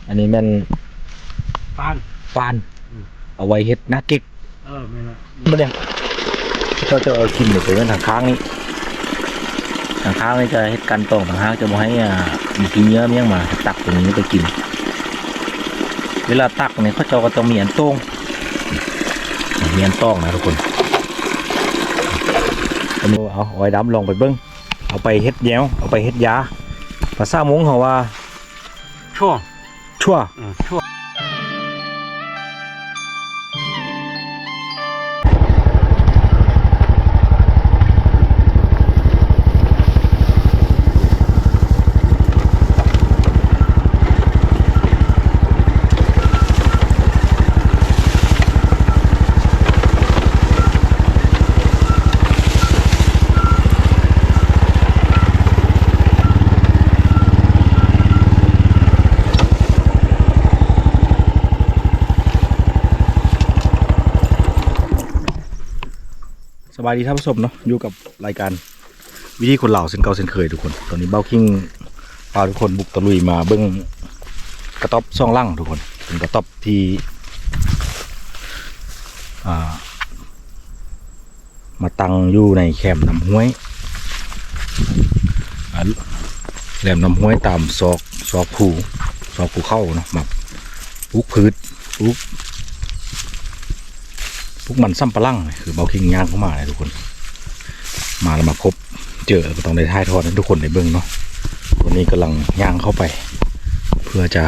ອັນນີ້ແມ່ນຟານ ຟານ ອືມ ເອົາໄວ້ເຮັດໜ້າເກັກ. ເອີ ແມ່ນລະ ບໍ່ໄດ້ ເຂົາເຈົ້າເອົາຖິ້ມໄປໄວ້ທາງຂ້າງນີ້ ທາງຂ້າງນີ້ຈະເຮັດການຕອງຕ່າງຫາກ ຈະບໍ່ໃຫ້ ອ່າ ມີຂີ້ເຫຍື້ອມີຫຍັງມາຕັກຕົງນີ້ໄປກິນ. ເວລາຕັກນີ້ເຂົາເຈົ້າກໍຕ້ອງມີອັນໂຕ່ງ ມີອັນຕອງນະທຸກຄົນ. ເອົາ ເອົາໄວ້ດຳລອງໄປເບິ່ງ ເອົາໄປເຮັດແນວ ເອົາໄປເຮັດຢາ ພາສາມົ້ງເຮົາວ່າ ຊົ່ວ ຊົ່ວ ເອີ ຊົ່ວ. ສະບາຍດີທ່ານຜູ້ຊົມເນາະ ຢູ່ກັບລາຍການວິຖີຄົນລາວເຊັ່ນເກົ່າເຊັ່ນເຄີຍທຸກຄົນ. ຕອນນີ້ບ່າວຄິງພາທຸກຄົນບຸກຕະລຸຍມາເບິ່ງກະຕ໊ອບສອງຫຼັງທຸກຄົນ ເປັນກະຕ໊ອບທີ່ ອ່າ ມາຕັ້ງຢູ່ໃນແຄມນ້ຳຫ້ວຍ ອ່າ ແຄມນ້ຳຫ້ວຍຕາມຊອກ ຊອກພູ ຊອກພູເຂົາເນາະ ມາປູກພືດ ປູກ ປູກມັນສຳປະຫຼັງ. ຄືບ່າວຄິງຍ່າງເຂົ້າມາເລີຍທຸກຄົນ ມາແລ້ວມາພົບເຈີ ແລ້ວກໍຕ້ອງໄດ້ຖ່າຍທອດໃຫ້ທຸກຄົນໄດ້ເບິ່ງເນາະ. ຕອນນີ້ກຳລັງຍ່າງເຂົ້າໄປ ເພື່ອຈະ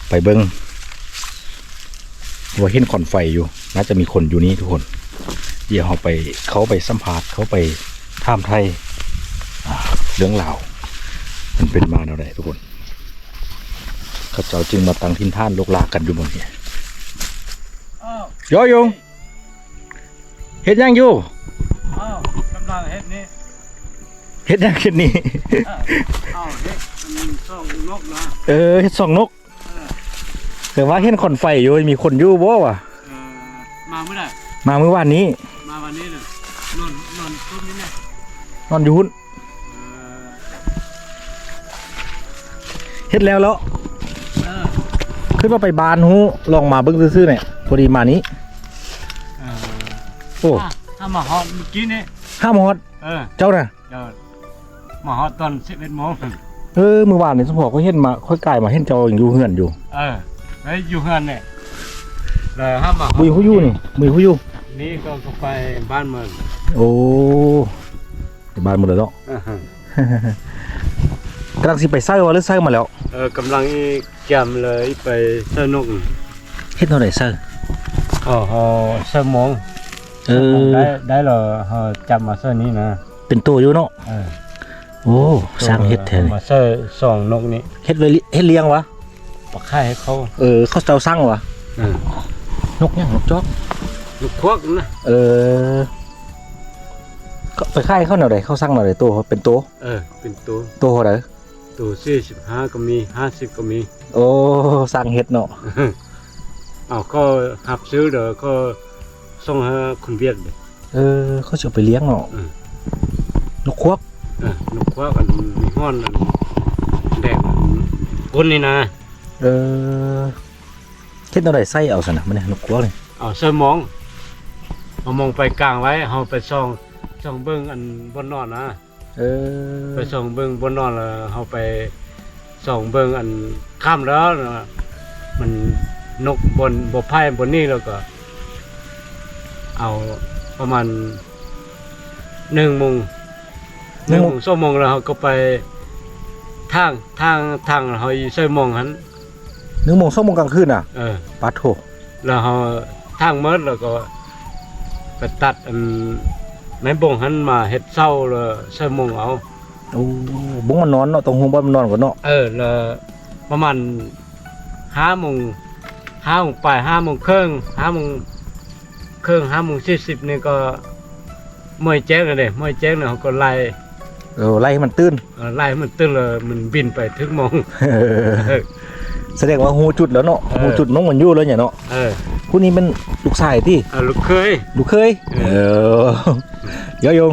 ໄປເບິ່ງ ວ່າເຫັນຄວັນໄຟຢູ່ ໜ້າຈະມີຄົນຢູ່ນີ້ທຸກຄົນ. ດຽວເຮົາໄປ ເຂົ້າໄປສຳພາດ ເຂົ້າໄປຖາມໄຖ່ ອ່າ ເລື່ອງລາວ ມັນເປັນມາແນວໃດທຸກຄົນ. ເຂົາເຈົ້າຈຶ່ງມາຕັ້ງຖິ່ນຖານລົກລາກັນຢູ່ບ່ອນນີ້. ອ້າວ ໂຍຍົງ ເຮັດຫຍັງຢູ່? ອ້າວ ກຳລັງເຮັດນີ້ ເຮັດຫຍັງເຮັດນີ້? ອ້າວ ເຮັດຊ່ອງນົກນະ. ເອີ ເຮັດຊ່ອງນົກ. ເອີ ແຕ່ວ່າເຫັນຄວັນໄຟຢູ່ ມີຄົນຢູ່ບໍ່ວະ? ເອີ ມາມື້ໃດ? ມາມື້ວານນີ້. ມາວານນີ້ເນາະ ນອນ ນອນຢູ່ພຸ້ນແຫຼະ ນອນຢູ່ພຸ້ນ. ເອີ ເຮັດແລ້ວເນາະ. ເອີ ຄິດວ່າໄປບ້ານຮູ້ ລອງມາເບິ່ງຊື່ໆ ນີ້ ພໍດີມານີ້. ເອີ ໂອ້ ຫາມາຮອດມື້ກີ້ນີ້ ຫາມາຮອດ. ເອີ ເຈົ້ານະ? ເຈົ້າ ມາຮອດຕອນສິບເອັດໂມງ. ເອີ ມື້ວານນີ້ສົມພໍຂ້ອຍເຫັນມາ ຂ້ອຍກາຍມາເຫັນເຈົ້າຍັງຢູ່ເຮືອນຢູ່. ເອີ ໄດ້ຢູ່ເຮືອນນີ້ ແລ້ວຫາມາຮອດ. ບໍ່ຢູ່ຢູ່ນີ້ ບໍ່ຢູ່ຢູ່ນີ້ ກໍ ກໍໄປບ້ານເມືອງ. ໂອ້ ໄປບ້ານໝົດແລ້ວເນາະ. ອ່າຮະ ກຳລັງຊິໄປໃສ່ບໍ່ ຫຼືໃສ່ມາແລ້ວ? ເອີ ກຳລັງອີກ ກຽມເລີຍໄປໃສ່ນົກ. ເຮັດແນວໃດໃສ່? ເອົາ ເຮົາໃສ່ມອງ. ເອີ ໄດ້ ໄດ້ແລ້ວເຮົາຈັບມາໃສ່ນີ້ນະ. ເປັນໂຕຢູ່ເນາະ. ເອີ ໂອ້ ຊ່າງເຮັດແທ້ນີ້ ມາໃສ່ຊ່ອງນົກນີ້. ເຮັດໄວ້ ເຮັດລ້ຽງຫວາ? ປະໄຂ່ໃຫ້ເຂົາ. ເອີ ເຂົາເຈົ້າສັ່ງຫວາ? ເອີ ນົກຫຍັງ? ນົກຈອກ? ນົກຄວາກນະ. ເອີ ເຂົາໄປຂາຍເຂົາແນວໃດ? ເຂົາສັ່ງແນວໃດ? ໂຕເປັນໂຕ? ເອີ ເປັນໂຕ. ໂຕເທົ່າໃດ? ໂຕສີ່ສິບຫ້າກໍມີ ຫ້າສິບກໍມີ. ໂອ້ ຊ່າງເຮັດເນາະ. ເອົາ ເຂົາຮັບຊື້ເດີ ເຂົາສົ່ງໃຫ້ຄົນຫວຽດເດີ. ເອີ ເຂົາຊິເອົາໄປລ້ຽງເນາະ. ເອີ ນົກຄວາກ. ເອີ ນົກຄວາກ ອັນມີຮ້ອນ ອັນແດດ ອັນກົນນີ້ນະ. ເອີ ເຮັດແນວໃດໃສ່ເອົາຊັ້ນນະ ມັນນີ້ ນົກຄວາກນີ້? ເອົາໃສ່ມອງ ເອົາມອງໄປກາງໄວ້ ເຮົາໄປສ່ອງ ສ່ອງເບິ່ງ ອັນ ບ່ອນນອນນະ. ເອີ ໄປສ່ອງເບິ່ງບ່ອນນອນ ແລ້ວເຮົາໄປສ່ອງເບິ່ງ ອັນ ຄ່ຳແລ້ວນະ ມັນນົກບ່ອນບໍ່ໄຜ່ບ່ອນນີ້ ແລ້ວກໍເອົາປະມານໜຶ່ງໂມງ ໜຶ່ງໂມງ ໜຶ່ງໂມງ ສອງໂມງ ແລ້ວເຮົາກໍໄປຖາງ ຖາງ ຖາງ ເຮົາໃສ່ມອງຫັ້ນ. ໜຶ່ງໂມງ ສອງໂມງກາງຄືນນະ? ເອີ ປາດໂທ້. ແລ້ວເຮົາຖາງໝົດ ແລ້ວກໍໄປຕັດ ອັນ ໄມ້ບົງຫັ້ນມາເຮັດເສົາ ແລ້ວໃສ່ມອງເອົາ. ໂອ້ ບົງມັນນອນເນາະ ຕ້ອງຮູ້ບ່ອນມັນນອນກ່ອນເນາະ. ເອີ ແລ້ວປະມານຫ້າໂມງ ຫ້າໂມງປາຍ ຫ້າໂມງເຄິ່ງ ຫ້າໂມງເຄິ່ງ ຫ້າໂມງສີ່ສິບນີ້ກໍ ມອຍແຈ້ງແລ້ວເດ້ ມອຍແຈ້ງແລ້ວເຮົາກໍໄລ່. ເອີ ໄລ່ໃຫ້ມັນຕື່ນ. ເອີ ໄລ່ໃຫ້ມັນຕື່ນ ແລ້ວມັນບິນໄປຖືກໝ່ອງ. ສະແດງວ່າຮູ້ຈຸດແລ້ວເນາະ. ເອີ ຮູ້ຈຸດນົກມັນຢູ່ແລ້ວນີ້ເນາະ. ເອີ ຜູ້ນີ້ແມ່ນລູກຊາຍຕິ? ເອີ ລູກເຂີຍ. ລູກເຂີຍ. ເອີ ເອີ ຢໍຢົງ.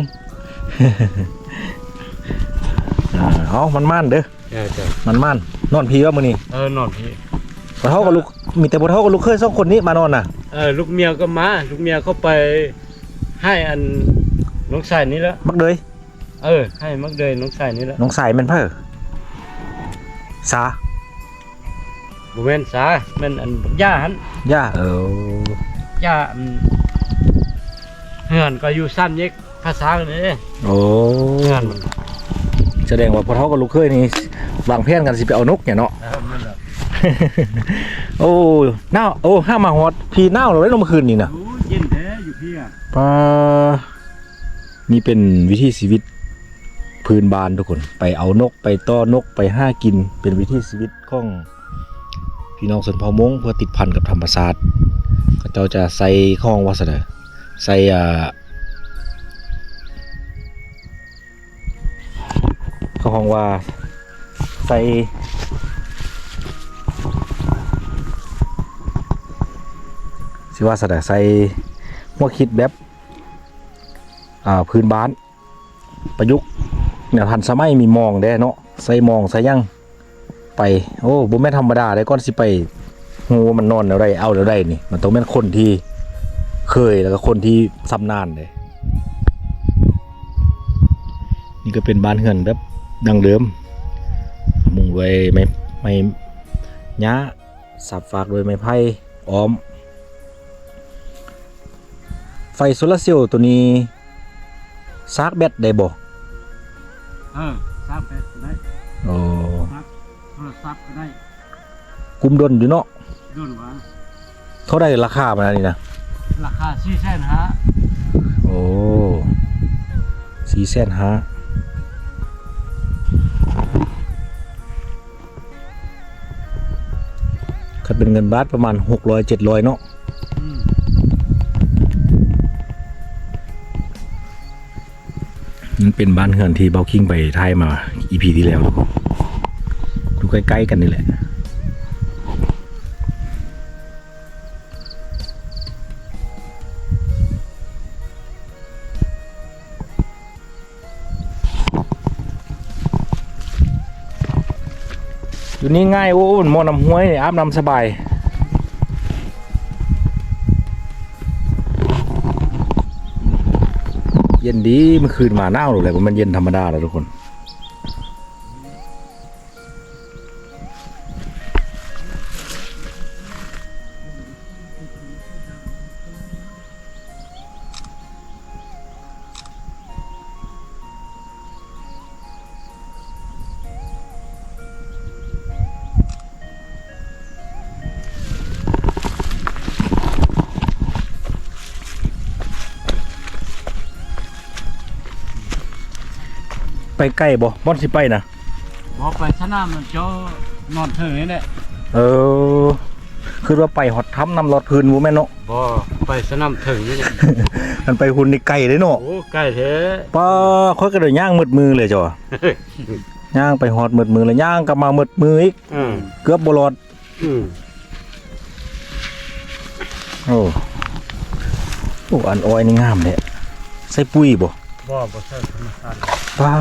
ອ່າ ເອົາ ໝານໆເດີ. ເອີ ເຈົ້າ ໝານໆ. ນອນພີ້ບໍ່ມື້ນີ້? ເອີ ນອນພີ້. ພໍ່ເຖົ້າກັບລູກ ມີແຕ່ພໍ່ເຖົ້າກັບລູກເຂີຍສອງຄົນນີ້ມານອນນະ. ເອີ ລູກເມຍກໍມາ ລູກເມຍເຂົາໄປໃຫ້ອັນນ້ອງຊາຍນີ້ແຫຼະ ບັກເດີຍ. ເອີ ໃຫ້ບັກເດີຍນ້ອງຊາຍນີ້ແຫຼະ. ນ້ອງຊາຍແມ່ນໃຜ? ສາ ບໍ່ແມ່ນສາ ແມ່ນອັນບັກຢາຫັ້ນ ຢາ. ເອີ ຢາ ອັນ ເຮືອນກໍຢູ່ສາມແຍກ ພາສາເດ້. ໂອ້ ງານມັນ ສະແດງວ່າພໍ່ເຖົ້າກັບລູກເຂີຍນີ້ວາງແຜນກັນຊິໄປເອົານົກແຫຼະເນາະ. ເອີ ແມ່ນແລ້ວ. ໂອ້ ໜາວ ໂອ້ ຫາມາຮອດພີ້ໜາວແລ້ວເນາະ ມື້ຄືນນີ້ນະ. ໂອ້ ເຢັນແທ້ຢູ່ພີ້ອະ. ປາ ນີ້ເປັນວິຖີຊີວິດພື້ນບ້ານທຸກຄົນ ໄປເອົານົກ ໄປຕໍ່ນົກ ໄປຫາກິນ ເປັນວິຖີຊີວິດ ຂອງພີ່ນ້ອງຊົນເຜົ່າມົ້ງ ເພື່ອຕິດພັນກັບທຳມະຊາດ. ເຂົາເຈົ້າຈະໃສ່ ເຂົາຮ້ອງວ່າຊັ້ນໃດ ໃສ່ ອ່າ ເຂົາຮ້ອງວ່າໃສ່ ຊິວ່າຊັ້ນໃດ ໃສ່ຫົວຄິດແບບ ອ່າ ພື້ນບ້ານ ປະຍຸກແນວທັນສະໄໝ ມີມອງແດ່ເນາະ ໃສ່ມອງໃສ່ຫຍັງໄປ. ໂອ້ ບໍ່ແມ່ນທຳມະດາເດ້ ກ່ອນຊິໄປຮູ້ວ່າມັນນອນແນວໃດ ເອົາແນວໃດນີ້ ມັນຕ້ອງແມ່ນຄົນທີ່ເຄີຍ ແລ້ວກໍຄົນທີ່ຊຳນານເດ້. ນີ້ກໍເປັນບ້ານເຮືອນແບບດັ້ງເດີມ ມຸງດ້ວຍໄມ້ ໄມ້ຫຍ້າ ສາບຟາກດ້ວຍໄມ້ໄຜ່ອ້ອມ. ໄຟໂຊລາເຊວໂຕນີ້ຊາກແບັດໄດ້ບໍ່? ເອີ ຊາກແບັດກໍໄດ້. ໂອ້ ຊາກໂທລະສັບກໍໄດ້. ກຸ້ມດົນຢູ່ເນາະ. ດົນຫວາ. ເທົ່າໃດລາຄາມັນອັນນີ້ນະ? ລາຄາສີ່ແສນຫ້າ. ໂອ້ ສີ່ແສນຫ້າ. ຄັນເປັນເງິນບາດປະມານຫົກຮ້ອຍ ເຈັດຮ້ອຍເນາະ. ອືມ ມັນເປັນບ້ານເຮືອນທີ່ເບົາຄິງໄປຖ່າຍມາ ອີພີ ທີ່ແລ້ວ ຢູ່ໃກ້ໆກັນນີ້ແຫຼະ. ຢູ່ນີ້ງ່າຍ ໂອ້ ໝໍ້ນ້ຳຫ້ວຍ ອາບນ້ຳສະບາຍ ເຢັນດີ. ມື້ຄືນມາໜາວໂລດແຫຼະ ບໍ່ແມ່ນເຢັນທຳມະດາແລ້ວທຸກຄົນ. ໄປໄກບໍ່ ບ່ອນຊິໄປນະ? ບໍ່ ໄປສະໜາມ ເຈົ້ານອນເທິງນີ້ແຫຼະ. ເອີ ຄິດວ່າໄປຮອດຖ້ຳນ້ຳລອດພື້ນ ບໍ່ແມ່ນເນາະ? ບໍ່ ໄປສະໜາມເທິງນີ້ແຫຼະ. ຄັນໄປພຸ້ນນີ້ໄກເດ້ເນາະ. ໂອ້ ໄກແທ້. ປ້າ ຂ້ອຍກໍໄດ້ຍ່າງໝົດມື້ເລີຍເຈົ້າ. ຍ່າງໄປຮອດໝົດມື້ ແລ້ວຍ່າງກັບມາໝົດມື້ອີກ. ເອີ ເກືອບບໍ່ລອດ. ອືມ ໂອ້ ໂອ້ ອັນອ້ອຍນີ້ງາມແທ້. ໃສ່ປຸ໋ຍບໍ່? ບໍ່ ບໍ່ໃສ່ ທຳມະຊາດ. ປ້າ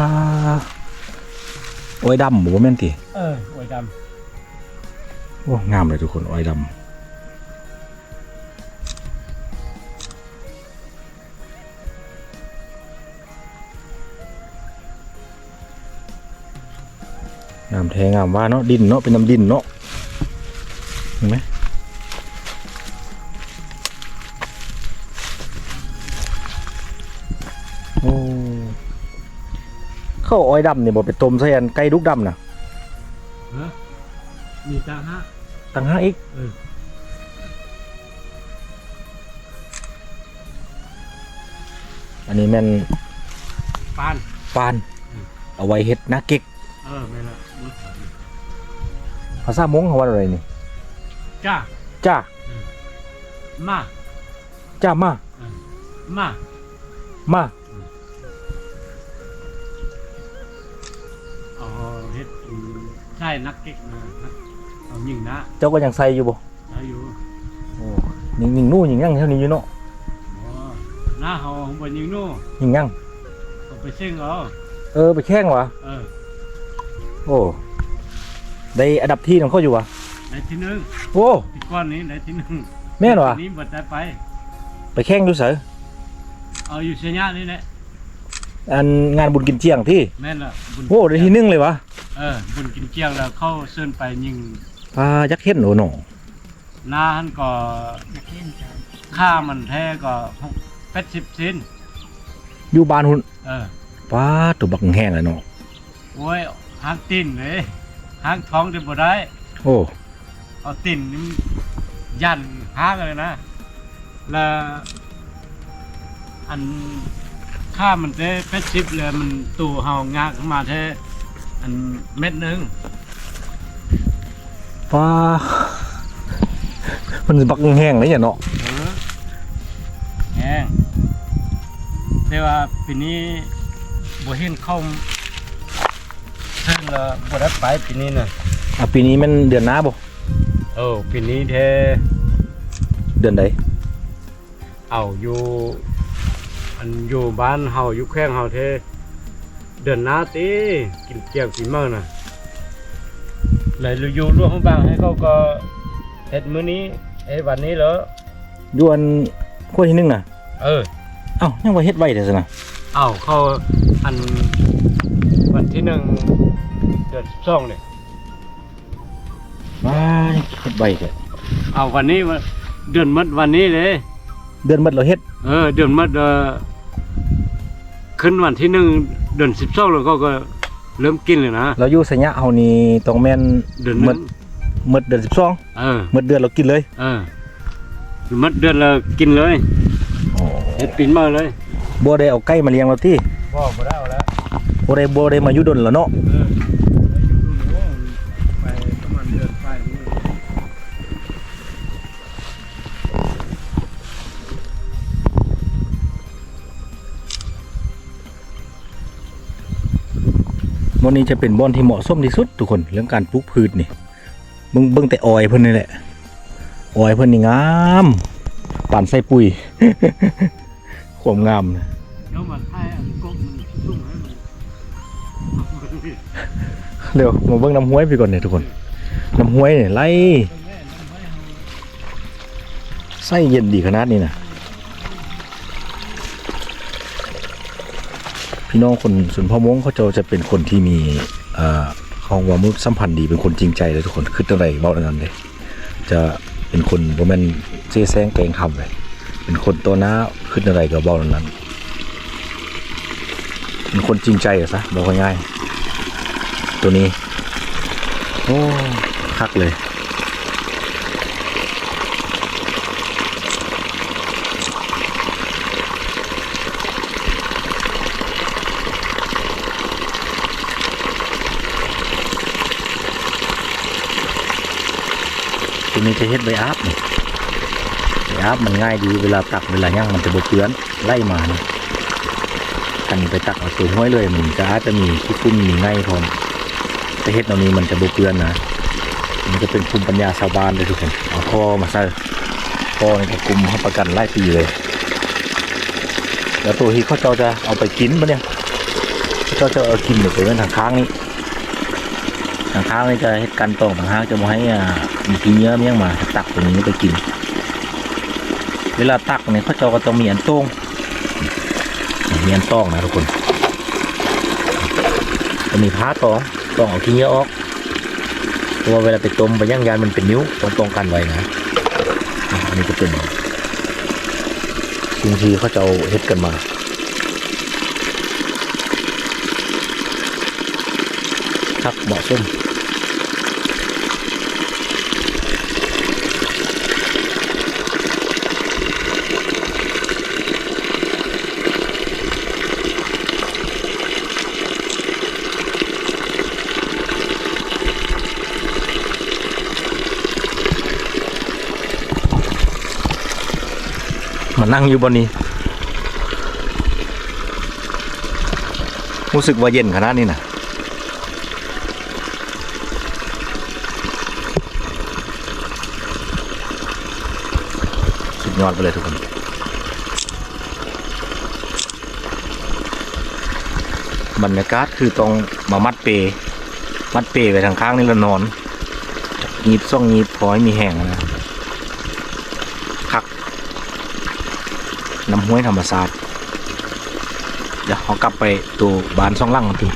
ອ້ອຍດຳບໍ່ ແມ່ນຕິ? ເອີ ອ້ອຍດຳ. ໂອ້ ງາມເລີຍທຸກຄົນ ອ້ອຍດຳ. ງາມແທ້ງາມວ່າເນາະ ດິນເນາະ ເປັນນ້ຳດິນເນາະ ເຫັນໄໝ? ໂອ້ ເຂົາເອົາອ້ອຍດຳນີ້ບໍ່ ໄປຕົ້ມໃສ່ອັນໄກ່ດຸກດຳນະ? ຮະ? ມີຕ່າງຫາກ ຕ່າງຫາກອີກ. ເອີ ອັນນີ້ແມ່ນປານ ປານ ອືມ ເອົາໄວ້ເຮັດໜ້າເກັກ. ເອີ ແມ່ນລະ. ພາສາມົ້ງເຮົາວ່າແນວໃດນີ້? ຈ້າ ຈ້າ ອືມ ມາ ຈ້າມາ ເອີ ມາ ມາ ອືມ ເອົາເຮັດ ອືມ ໃສ່ໜ້າເກັກນະ ເອົາຍິງນະ. ເຈົ້າກໍຍັງໃສ່ຢູ່ບໍ່? ໄດ້ຢູ່. ໂອ້ ຍິງ ຍິງໜູຍິງຫຍັງແຖວນີ້ຢູ່ເນາະ. ອໍ ນາເຮົາບໍ່ຍິງໜູ. ຍິງຫຍັງ? ເອົາໄປເສັງເອົາ. ເອີ ໄປແຂ່ງຫວາ? ເອີ. ໂອ້ ໄດ້ອັນດັບທີນຳເຂົາຢູ່ຫວາ? ໄ ໄດ້ທີໜຶ່ງ. ໂອ້ ປີກ່ອນນີ້ໄດ້ທີໜຶ່ງ. ແມ່ນຫວາ? ປີນີ້ບໍ່ໄດ້ໄປ. ໄປແຂ່ງຢູ່ໃສ? ເອົາ ຢູ່ໄຊຍະນີ້ແຫຼະ. ອັນງານບຸນກິນຈຽງຕິ? ແມ່ນລະ. ໂອ້ ໄດ້ທີໜຶ່ງເລີຍຫວາ? ເອີ ບຸນກິນຈຽງແລ້ວເຂົາເຊີນໄປຍິງ. ປາ ຢາກເຫັນໂອເນາະ. ໜ້າຫັ້ນກໍ ຢາກເຫັນ ຄ່າມັນແທ້ກໍຫົກແປດສິບເຊັນ ຢູ່ບ້ານພຸ້ນ. ເອີ ປາ ໂຕບັກແຮງເລີຍເນາະ. ໂອ້ຍ ຫາງຕີນເດ້ ຫາງທ້ອງເດ້ບໍ່ໄດ້. ໂອ້ ເອົາຕີນນີ້ຢັນຫາງເລີຍນະ. ແລ້ວອັນ ຄ່າມັນແທ້ແປດສິບ ແລ້ວມັນໂຕເຮົາງາກຂຶ້ນມາແທ້ ອັນ ແມັດໜຶ່ງ. ປາ ມັນບັກແຮງເດ້ເນາະ. ເອີ ແຮງ ແຕ່ວ່າປີນີ້ບໍ່ເຫັນເຂົາເຊີນລະ ບໍ່ໄດ້ໄປປີນີ້ນະ. ອ່າ ປີນີ້ແມ່ນເດືອນໜ້າບໍ່? ເອີ ປີນີ້ແທ້. ເດືອນໃດ? ເອົາ ຢູ່ ອັນ ຢູ່ບ້ານເຮົາ ຢູ່ແຂວງເຮົາແທ້ ເດືອນໜ້າຕິ ກິນຈຽງປີໃໝ່ນະ. ແລ້ວຢູ່ຫຼວງພະບາງໃຫ້ເຂົາກໍເຮັດມື້ນີ້ ເຮັດວັນນີ້ແລ້ວ. ຢູ່ອັນ ຫ້ວຍທີໜຶ່ງນະ? ເອີ. ເອົ້າ ຍັງວ່າເຮັດໄວແທ້ຊັ້ນນະ? ເອົ້າ ເຂົາ ອັນ ວັນທີໜຶ່ງ ເດືອນສິບສອງເດ້. ວ້າຍ ເຮັດໄວແທ້. ເອົາ ວັນນີ້ ເດືອນໝົດວັນນີ້ເດ້. ເດືອນໝົດແລ້ວເຮັດ? ເອີ ເດືອນໝົດ ເອີ ຂຶ້ນວັນທີໜຶ່ງ ເດືອນສິບສອງ ແລ້ວເຂົາກໍເລີ່ມກິນແລ້ວນະ. ແລ້ວຢູ່ໄຊຍະເຮົານີ້ຕ້ອງແມ່ນເດືອນ ໝົດ ເດືອນສິບສອງ. ເອີ ໝົດເດືອນແລ້ວກິນເລີຍ. ເອີ ໝົດເດືອນແລ້ວກິນເລີຍ. ໂອ້ ເຮັດປີໃໝ່ເລີຍ. ບໍ່ໄດ້ເອົາໄກ່ມາລ້ຽງແລ້ວຕິ? ບໍ່ ບໍ່ໄດ້ເອົາແລ້ວ. ບໍ່ໄດ້ ບໍ່ໄດ້ມາຢູ່ດົນແລ້ວເນາະ. ເອີ ໄປປະມານເດືອນປາຍນີ້. ບ່ອນນີ້ຈະເປັນບ່ອນທີ່ເໝາະສົມທີ່ສຸດທຸກຄົນ ເລື່ອງການປູກພືດນີ້. ເບິ່ງ ເບິ່ງແຕ່ອອຍເພິ່ນນີ້ແຫຼະ ອອຍເພິ່ນນີ້ງາມ ປານໃສ່ປຸຍ ຄວາມງາມນະ. ດຽວມາຖ່າຍອັນກົກມັນສຸກໃຫ້ມັນ ດຽວມາເບິ່ງນ້ຳຫ້ວຍພີ້ກ່ອນນີ້ທຸກຄົນ ນ້ຳຫ້ວຍນີ້ໄຫຼ ໃສເຢັນດີຂະໜາດນີ້ນະ. ພີ່ນ້ອງຄົນຊົນເຜົ່າມົ້ງເຂົາເຈົ້າຈະເປັນຄົນທີ່ມີ ເອີ ເຂົາເວົ້າສຳພັນດີ ເປັນຄົນຈິງໃຈເດ້ທຸກຄົນ ຄິດແນວໃດເວົ້າແນວນັ້ນເດ້. ຈະເປັນຄົນບໍ່ແມ່ນເສແສງແກງຄຳເລີຍ ເປັນຄົນຕໍ່ໜ້າ ຄິດແນວໃດກໍເວົ້າແນວນັ້ນ ເປັນຄົນຈິງໃຈຊະ ເວົ້າງ່າຍໆ ໂຕນີ້. ໂອ້ ຄັກເລີຍ. ໂຕນີ້ຈະເຮັດໃບອາບນີ້ ໃບອາບມັນງ່າຍດີ ເວລາຕັກເວລາຫຍັງມັນຈະບໍ່ເປື້ອນ ໄຫຼມານະ. ຄັນໄປຕັກເອົາໂຕຫ້ວຍເລີຍ ມັນຈະອາດຈະມີຂີ້ຝຸ່ນມີໄງ່ພ້ອມ ແຕ່ເຮັດແນວນີ້ມັນຈະບໍ່ເປື້ອນນະ. ມັນຈະເປັນພູມປັນຍາຊາວບ້ານເດ້ທຸກຄົນ ເອົາທໍ່ມາໃສ່ ທໍ່ນີ້ກໍກຸມຮັບປະກັນຫຼາຍປີເລີຍ. ແລ້ວໂຕທີ່ເຂົາເຈົ້າຈະເອົາໄປກິນບັດນີ້ ເຂົາເຈົ້າຈະເອົາກິນໄປໄວ້ທາງຂ້າງນີ້ ທາງຂ້າງນີ້ຈະເຮັດການຕອງຕ່າງຫາກ ຈະບໍ່ໃຫ້ ອ່າ ມີຂີ້ເຫຍື້ອມີຫຍັງມາ ຈະຕັກໂຕນີ້ໄປກິນ. ເວລາຕັກນີ້ເຂົາເຈົ້າກໍຕ້ອງມີອັນໂຕ່ງ ມີອັນຕອງນະທຸກຄົນ ຕ້ອງມີຜ້າຕອງ ຕອງເອົາຂີ້ເຫຍື້ອອອກ ເພາະວ່າເວລາໄປຕົ້ມໄປຫຍັງຢ້ານມັນເປັນນິ້ວ ຕ້ອງປ້ອງກັນໄວ້ນະ. ອັນນີ້ກໍເປັນສິ່ງທີ່ເຂົາເຈົ້າເຮັດກັນມາ ຄັກ ເໝາະສົມ. ມານັ່ງຢູ່ບ່ອນນີ້ ຮູ້ສຶກວ່າເຢັນຂະໜາດນີ້ນະ. ສຸດຍອດໄປເລີຍທຸກຄົນ ບັນຍາກາດຄືຕ້ອງມາມັດເປ ມັດເປໄວ້ທາງຂ້າງນີ້ແລ້ວນອນ ຫຍິບສອງຫຍິບ ພໍໃຫ້ມີແຮງນະ ຄັກ ນ້ຳຫ້ວຍທຳມະຊາດ. ດຽວເຮົາກັບໄປໂຕບ້ານສອງຫຼັງຫັ້ນຕິ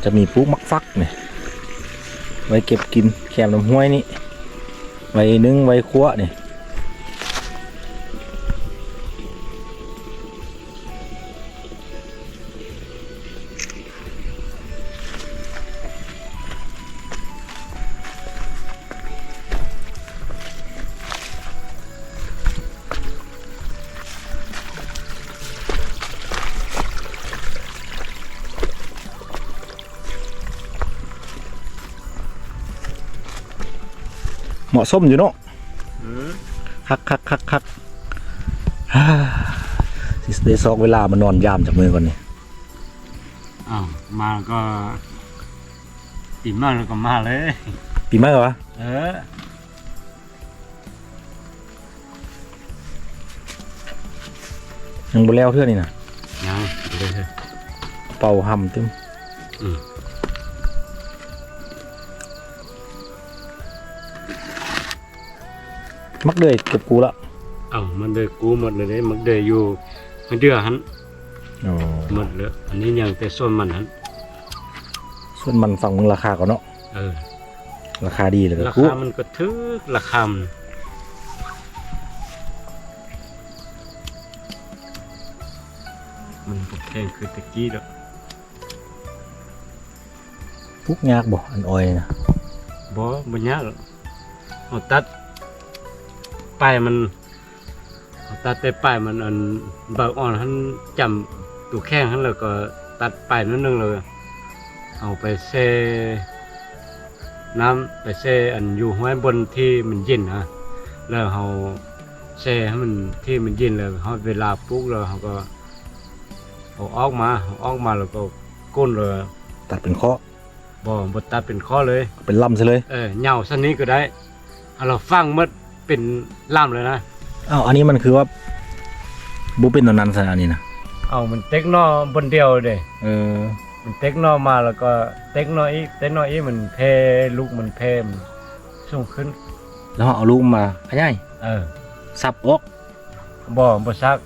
ຈະມີປູກໝາກຝັກນີ້ ໄວ້ເກັບກິນແຄມນ້ຳຫ້ວຍນີ້ ໄວ້ໜຶ້ງ ໄວ້ຂົ້ວນີ້. ເໝາະສົມຢູ່ເນາະ. ອືມ ຄັກໆໆໆ ຊິໄດ້ຊອກເວລາມານອນຢາມຈັກມື້ກ່ອນນີ້. ອ້າວ ມາກໍປີໃໝ່ແລ້ວກໍມາເລີຍ. ປີໃໝ່ຫວາ? ເອີ ຍັງບໍ່ແລ້ວເທື່ອນີ້ນະ. ຍັງບໍ່ໄດ້ເທື່ອ ເປົ່າຫຳຕື່ມ. ອືມ ໝາກເດືອຍເກັບກູ້ລະ? ເອົ້າ ມັນໄດ້ກູ້ໝົດເລີຍເດ້ ໝາກເດືອຍຢູ່ໃນເດືອຫັ້ນ. ອໍ ໝົດແລ້ວ ອັນນີ້ຍັງແຕ່ສວນມັນຫັ້ນ. ສວນມັນຝັ່ງເບິ່ງລາຄາກ່ອນເນາະ. ເອີ ລາຄາດີແລ້ວກໍ ລາຄາມັນກໍຖືກ ລາຄາມັນ ມັນບໍ່ແພງຄືແຕ່ກີ້ດອກ. ປູກຍາກບໍ່ ອັນອ້ອຍນີ້ນະ? ບໍ່ ບໍ່ຍາກ. ເຮົາຕັດປາຍມັນ ເຮົາຕັດແຕ່ປາຍມັນ ອັນໃບອ່ອນຫັ້ນ ຈ້ຳໂຕແຂງຫັ້ນ ແລ້ວກໍຕັດປາຍໜ້ອຍໜຶ່ງ ແລ້ວເຮົາໄປແຊ່ນ້ຳ ໄປແຊ່ອັນຢູ່ຫ້ວຍບ່ອນທີ່ມັນເຢັນນະ ແລ້ວເຮົາແຊ່ໃຫ້ມັນ ທີ່ມັນເຢັນ ແລ້ວຮອດເວລາປູກແລ້ວເຮົາກໍເອົາອອກມາ ເອົາອອກມາແລ້ວກໍກົ້ນ ແລ້ວຕັດເປັນຂໍ້. ບໍ່ ບໍ່ຕັດເປັນຂໍ້ເລີຍ ເປັນລຳຊະເລີຍ. ເອີ ເຫຍົາຊັ້ນນີ້ກໍໄດ້ ເຮົາລະຝັງໝົດເປັນລຳເລີຍນະ. ອ້າວ ອັນນີ້ມັນຄືວ່າບໍ່ເປັນແນວນັ້ນຊະ ອັນນີ້ນະ? ເອົາ ມັນເຕັກໜໍ່ບ່ອນດຽວເດ້. ເອີ ມັນເຕັກໜໍ່ມາແລ້ວກໍເຕັກໜໍ່ອີກ ເຕັກໜໍ່ອີກ ມັນແຜ່ ລູກມັນແຜ່ ມັນສູງຂຶ້ນ ແລ້ວເຮົາເອົາລູກມາຂະຫຍາຍ. ເອີ ສັບອອກ. ບໍ່ ບໍ່ສັບ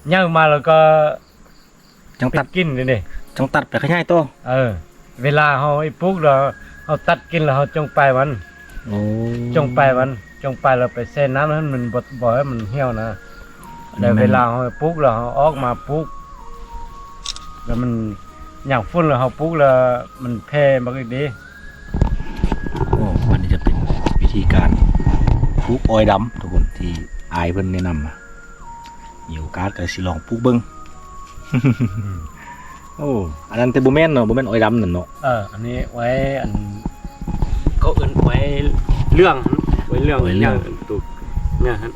ໃຫຍ່ມາແລ້ວກໍ ຈັ່ງຕັດກິນເດ້ ຈັ່ງຕັດໄປຂະຫຍາຍຕໍ່. ເອີ ເວລາເຮົາໄປປູກແລ້ວ ເຮົາຕັດກິນແລ້ວ ເຮົາຈົ່ງປາຍມັນ. ໂອ້ ຈົ່ງປາຍມັນ ຈົ່ງປາຍແລ້ວໄປແຊ່ນ້ຳໃຫ້ມັນ ບໍ່ ບໍ່ໃຫ້ມັນຫ່ຽວນະ. ແລ້ວເວລາເຮົາໄປປູກແລ້ວ ເຮົາອອກມາປູກ ແລ້ວມັນຍາມຝົນແລ້ວ ເຮົາປູກແລ້ວມັນແຜ່ບັກອີກເດ້. ໂອ້ ອັນນີ້ຈະເປັນວິທີການປູກອ້ອຍດຳ ທຸກຄົນ ທີ່ອ້າຍເພິ່ນແນະນຳມາ. ມີໂອກາດກໍຊິລອງປູກເບິ່ງ. ໂອ້ ອັນນັ້ນແຕ່ບໍ່ແມ່ນເນາະ ບໍ່ແມ່ນອ້ອຍດຳນັ້ນເນາະ. ເອີ ອັນນີ້ອ້ອຍ ອັນ ເຂົາເອີ້ນອ້ອຍເຫຼືອງ ອ້ອຍເຫຼືອງ ອ້ອຍເຫຼືອງ ອັນຕູກເນຍຫັ້ນ.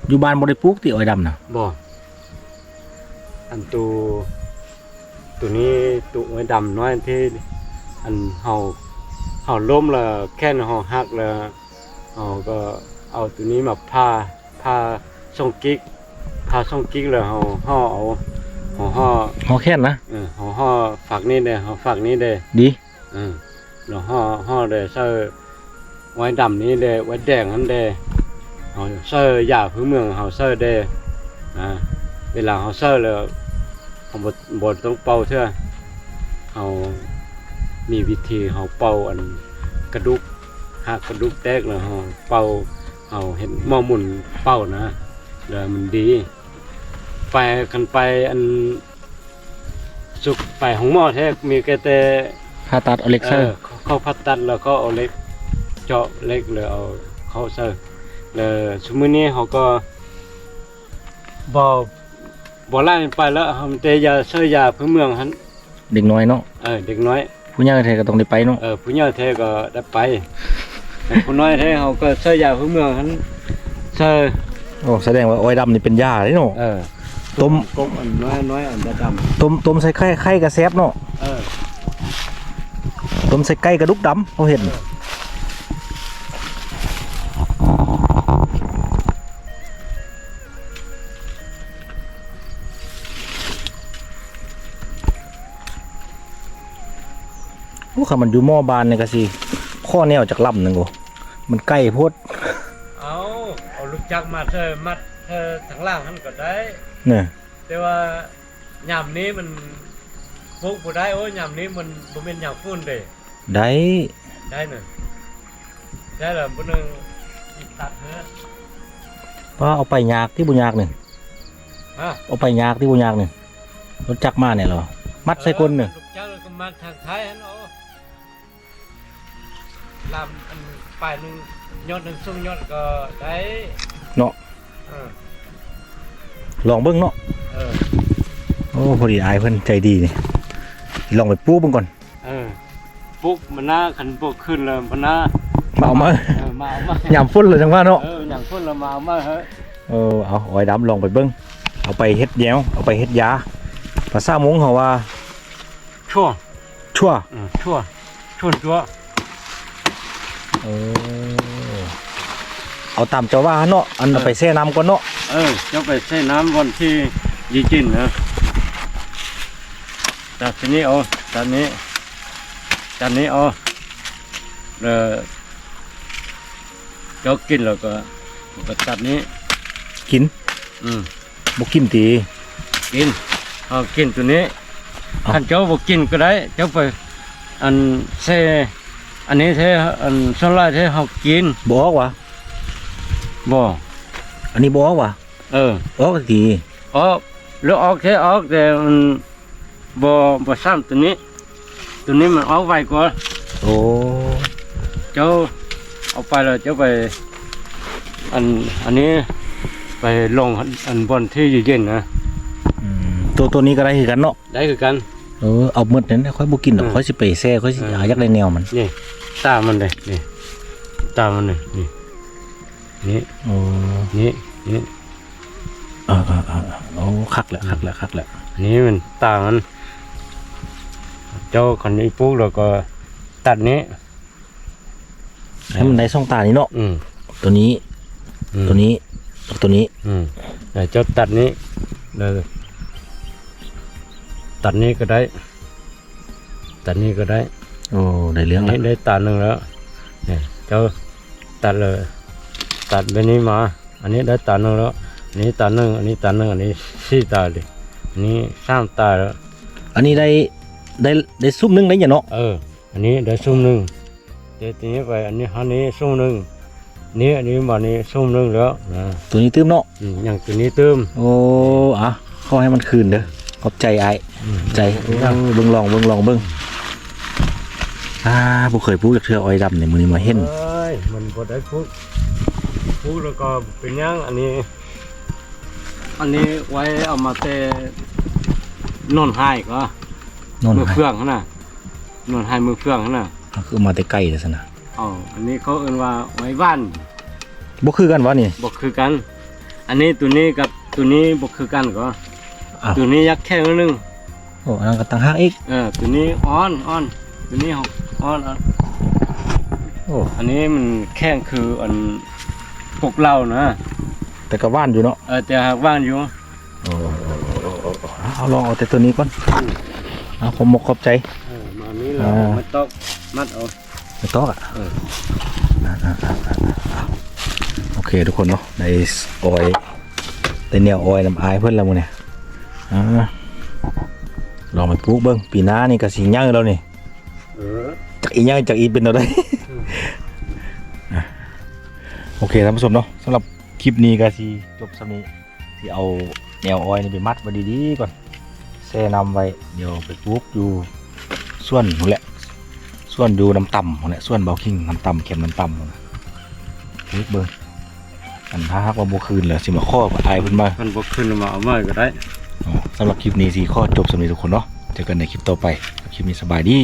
ຢູ່ບ້ານບໍ່ໄດ້ປູກຕິອ້ອຍດຳນະ? ບໍ່ ອັນໂຕ ໂຕນີ້ໂຕອ້ອຍດຳນ້ອຍທີ່ ອັນເຮົາ ເຮົາລົ້ມແລ້ວແຂນເຮົາຫັກແລ້ວ ເຮົາກໍເອົາໂຕນີ້ມາຜ່າ ຜ່າສອງກິກ ຜ່າສອງກິກແລ້ວເຮົາຫໍ່ເອົາ ເຮົາຫໍ່ ຫໍ່ແຂນນະ. ເອີ ເຮົາຫໍ່ຝັກນີ້ເດ້ ຫໍ່ຝັກນີ້ເດ້ ດີ. ເອີ ແລ້ວຫໍ່ ຫໍ່ແລ້ວໃສ່ອ້ອຍດຳນີ້ເດ້ ອ້ອຍແດງຫັ້ນເດ້ ເຮົາໃສ່ຢາພື້ນເມືອງເຮົາໃສ່ເດ້. ອາ ເວລາເຮົາໃສ່ແລ້ວ ເຮົາບໍ່ ບໍ່ຕ້ອງເປົ່າເທື່ອ ເຮົາມີວິທີເຮົາເປົ່າ ອັນກະດູກຫັກກະດູກແຕກແລ້ວເຮົາເປົ່າ ເຮົາເຮັດໝໍ້ໝຸນເປົ່ານະ ແລ້ວມັນດີ. ໄປ ຄັນໄປ ອັນ ສຸກໄປໂຮງໝໍແທ້ ມີແຕ່ ຜ່າຕັດເອົາເຫຼັກໃສ່. ເອີ ເຂົາ ເຂົາຜ່າຕັດແລ້ວເຂົາເອົາເຫຼັກ ເຈາະເຫຼັກແລ້ວເອົາເຂົ້າໃສ່. ແລ້ວຊຸມື້ນີ້ເຮົາກໍບໍ່ ບໍ່ໄລ່ມັນໄປແລ້ວ ເຮົາມີແຕ່ຢາ ໃຊ້ຢາພື້ນເມືອງຫັ້ນ. ເດັກນ້ອຍເນາະ. ເອີ ເດັກນ້ອຍ. ຜູ້ໃຫຍ່ແທ້ກໍຕ້ອງໄດ້ໄປເນາະ. ເອີ ຜູ້ໃຫຍ່ແທ້ກໍໄດ້ໄປ ແຕ່ຜູ້ນ້ອຍແທ້ເຮົາກໍໃຊ້ຢາພື້ນເມືອງຫັ້ນໃສ່. ໂອ້ ສະແດງວ່າອ້ອຍດຳນີ້ເປັນຢາເດ້ເນາະ. ເອີ ຕົ້ມ ກົກອັນນ້ອຍໆ ອັນດຳໆ ຕົ້ມ ຕົ້ມໃສ່ໄຂ່ ໄຂ່ກໍແຊບເນາະ. ເອີ ຕົ້ມໃສ່ໄກ່ກະດູກດຳ ເຮົາເຫັນ. ເອີ ໂ ຄັນມັນຢູ່ໝໍ້ບ້ານນີ້ກໍຊິຂໍແນວຈັກລຳໜຶ່ງ. ໂອ້ ມັນໄກໂພດ. ເອົາ ເອົາລູກຈັກມາໃສ່ ມັດໃສ່ທາງຫຼັງຫັ້ນກໍໄດ້ເນາະ. ແຕ່ວ່າຍາມນີ້ມັນປູກບໍ່ໄດ້. ໂອ້ຍ ຍາມນີ້ມັນບໍ່ແມ່ນຍາມຝົນເດ້. ໄດ້ ໄດ້ນະ ໄດ້ລະ ມື້ໜຶ່ງຕັດເນາະ. ວ່າເອົາໄປຍາກຕິ ບໍ່ຍາກນີ້. ຮະ ເອົາໄປຍາກຕິ ບໍ່ຍາກນີ້. ລົດຈັກມາແນ່ລະ ມັດໃສ່ກົ້ນນີ້. ເອີ ລົດຈັກກໍມັດທາງທ້າຍຫັ້ນ. ໂອ້ ລຳອັນປາຍໜຶ່ງ ຍອດໜຶ່ງ ສອງຍອດກໍໄດ້ເນາະ. ເອີ ລອງເບິ່ງເນາະ. ເອີ ໂອ້ ພໍດີອ້າຍເພິ່ນໃຈດີນີ້ ລອງໄປປູກເບິ່ງກ່ອນ. ເອີ ປູກມັນນາ ຄັນບໍ່ຂຶ້ນແລ້ວມັນນາ ມາເອົາໃໝ່. ເອີ ມາເອົາໃໝ່ ຍາມຝົນແລ້ວຈັ່ງວ່າເນາະ. ເອີ ຍາມຝົນແລ້ວມາເອົາໃໝ່ເຮີ້ຍ. ເອີ ເອົາ ອ້ອຍດຳລອງໄປເບິ່ງ ເອົາໄປເຮັດແນວ ເອົາໄປເຮັດຢາ. ພາສາມົ້ງເຮົາວ່າ ຊົ່ວ ຊົ່ວ ເອີ ຊົ່ວ ຊົນຕົວະ. ເອີ ເອົາຕາມເຈົ້າວ່າເນາະ ອັນ ເອີ ເອົາໄປແຊ່ນ້ຳກ່ອນເນາະ. ເອີ ເຈົ້າໄປແຊ່ນ້ຳບ່ອນທີ່ເຢັນໆນະ. ຕັດທີ່ນີ້ເອົາ ຕັດນີ້ ຕັດນີ້ເອົາ ແລ້ວເຈົ້າກິນແລ້ວກໍ ກໍຕັດນີ້ ກິນ. ອືມ ບໍ່ກິນຕິ? ກິນ ເຮົາກິນໂຕນີ້. ເອົ້າ ຄັນເຈົ້າບໍ່ກິນກໍໄດ້ ເຈົ້າໄປ ອັນ ແຊ່ ອັນນີ້ແທ້ ອັນ ສ່ວນຫຼາຍແທ້ເຮົາກິນ. ບໍ່ອອກຫວາ? ບໍ່ ອັນນີ້ບໍ່ອອກຫວາ? ເອີ ອອກຕິ? ອອກ ຫຼືອອກແທ້ອອກ ແຕ່ມັນບໍ່ ບໍ່ຊ້ຳໂຕນີ້. ໂຕນີ້ມັນອອກໄວກວ່າ. ໂອ້ ເຈົ້າເອົາໄປແລ້ວເຈົ້າໄປ ອັນ ອັນນີ້ໄປລົງ ອັນ ບ່ອນທີ່ເຢັນໆນະ. ອືມ ໂຕ ໂຕນີ້ກໍໄດ້ຄືກັນເນາະ? ໄດ້ຄືກັນ. ເອີ ເອົາໝົດນັ້ນ ຂ້ອຍບໍ່ກິນດອກ. ເອີ ຂ້ອຍຊິໄປແຊ່ ຂ້ອຍຊິ ເອີ ຢາກໄດ້ແນວມັນ. ນີ້ ຕາມັນເດ້ ນີ້ ຕາມັນນີ້ ນີ້ ນີ້ ໂອ້ ນີ້ ນີ້ ເອີໆໆ ໂອ້ ຄັກແລ້ວ ອືມ ຄັກແລ້ວ ຄັກແລ້ວ. ນີ້ມັນຕາມັນ ເຈົ້າຄັນນີ້ປູກແລ້ວກໍຕັດນີ້ ໃຫ້ມັນໄດ້ສອງຕານີ້ເນາະ. ອືມ ໂຕນີ້ ອືມ ໂຕນີ້ ໂຕນີ້. ອືມ ແລ້ວເຈົ້າຕັດນີ້ ເອີ ຕັດນີ້ກໍໄດ້ ຕັດນີ້ກໍໄດ້. ໂອ້ ໄດ້ເລື່ອງແລ້ວ ນີ້ໄດ້ຕາໜຶ່ງແລ້ວ. ນີ້ເຈົ້າຕັດເລີຍ ຕັດແບບນີ້ມາ ອັນນີ້ໄດ້ຕາໜຶ່ງແລ້ວ. ອັນນີ້ຕາໜຶ່ງ ອັນນີ້ຕາໜຶ່ງ ອັນນີ້ສີ່ຕາເດ ອັນນີ້ສາມຕາແລ້ວ. ອັນນີ້ໄດ້ ໄດ້ ໄດ້ຊຸມໜຶ່ງໄດ້ຫຍັງເນາະ. ເອີ ອັນນີ້ໄດ້ຊຸມໜຶ່ງ ເດ ທີນີ້ໄປ ອັນນີ້ ອັນນີ້ຊຸມໜຶ່ງ ນີ້ ອັນນີ້ມານີ້ຊຸມໜຶ່ງແລ້ວນະ. ໂຕນີ້ຕື່ມເນາະ. ອືມ ຍັງໂຕນີ້ຕື່ມ. ໂອ້ ອ່ະ ຂໍໃຫ້ມັນຄືນເດີ. ຂອບໃຈອ້າຍ ອືມ ໃຈ. ເອີ ເບິ່ງລອງ ເບິ່ງລອງເບິ່ງ. ອ່າ ບໍ່ເຄີຍປູກຈັກເທື່ອອ້ອຍດຳນີ້ ມື້ນີ້ມາເຫັນ. ເອີຍ ມັນບໍ່ໄດ້ປູກ ປູກແລ້ວກໍເປັນຫຍັງ. ອັນນີ້ ອັນນີ້ໄວ້ເອົາມາແຕ່ໜອນໄຮ່ກໍ ໜອນໄຮ່ ມື້ເຟືອງຫັ້ນນະ ໜອນໄຮ່ມື້ເຟືອງຫັ້ນນະ. ກໍຄືເອົາມາແຕ່ໄກແທ້ຊັ້ນນະ. ເອົາ ອັນນີ້ເຂົາເອີ້ນວ່າໄວ້ຫວ່ານ. ບໍ່ຄືກັນຫວານີ້? ບໍ່ຄືກັນ. ອັນນີ້ ໂຕນີ້ກັບໂຕນີ້ບໍ່ຄືກັນກໍ ອ້າວ ໂຕນີ້ຢາກແຂງໜ້ອຍໜຶ່ງ. ໂອ້ ອັນນັ້ນກໍຕ່າງຫາກອີກ. ເອີ ໂຕນີ້ອ່ອນ ອ່ອນ ໂຕນີ້ເຮົາອ່ອນ ອ່ອນ. ໂອ້ ອັນນີ້ມັນແຂງຄືອັນປົກເຫຼົ້ານະ ແຕ່ກໍຫວານຢູ່ເນາະ. ເອີ ແຕ່ຫາກຫວານຢູ່. ໂອ້ ເອົາລອງເອົາແຕ່ໂຕນີ້ກ່ອນ. ອືມ ເອົາ ຂອບມົກຂອບໃຈ. ເອີ ມານີ້ລະ ອ່າ ມາຕອກມັດເອົາ ໄປຕອກອະ. ເອີ ໂອເຄທຸກຄົນເນາະ ໄດ້ອ້ອຍ ໄດ້ແນວອ້ອຍນຳອ້າຍເພິ່ນແລ້ວມື້ນີ້. ອ່າ ລອງໄປປູກເບິ່ງ ປີໜ້ານີ້ກໍຊິໃຫຍ່ແລ້ວນີ້. ເອີ ຈັກອີ່ຫຍັງ ຈັກອີ່ເປັນແນວໃດ. ອືມ ອ່ະ ໂອເຄທ່ານຜູ້ຊົມເນາະ ສຳລັບຄລິບນີ້ກໍຊິຈົບສ່ຳນີ້. ຊິເອົາແນວອ້ອຍນີ້ໄປມັດໄວ້ດີໆກ່ອນ ແຊ່ນ້ຳໄວ້ ດຽວໄປປູກຢູ່ສວນພຸ້ນແຫຼະ ສວນຢູ່ນ້ຳຕ່ຳພຸ້ນແຫຼະ ສວນບ່າວຄິງນ້ຳຕ່ຳ ແຄມນ້ຳຕ່ຳພຸ້ນນະ. ປູກເບິ່ງ ອັນຖ້າຫາກວ່າບໍ່ຄືນແລ້ວ ຊິມາຂໍອ້າຍເພິ່ນໃໝ່. ຄັນບໍ່ຄືນມາເອົາໃໝ່ກໍໄດ້. ອໍ ສຳລັບຄລິບນີ້ຊິຂໍຈົບສ່ຳນີ້ທຸກຄົນເນາະ ເຈີກັນໃນຄລິບຕໍ່ໄປ. ຄລິບນີ້ສະບາຍດີ.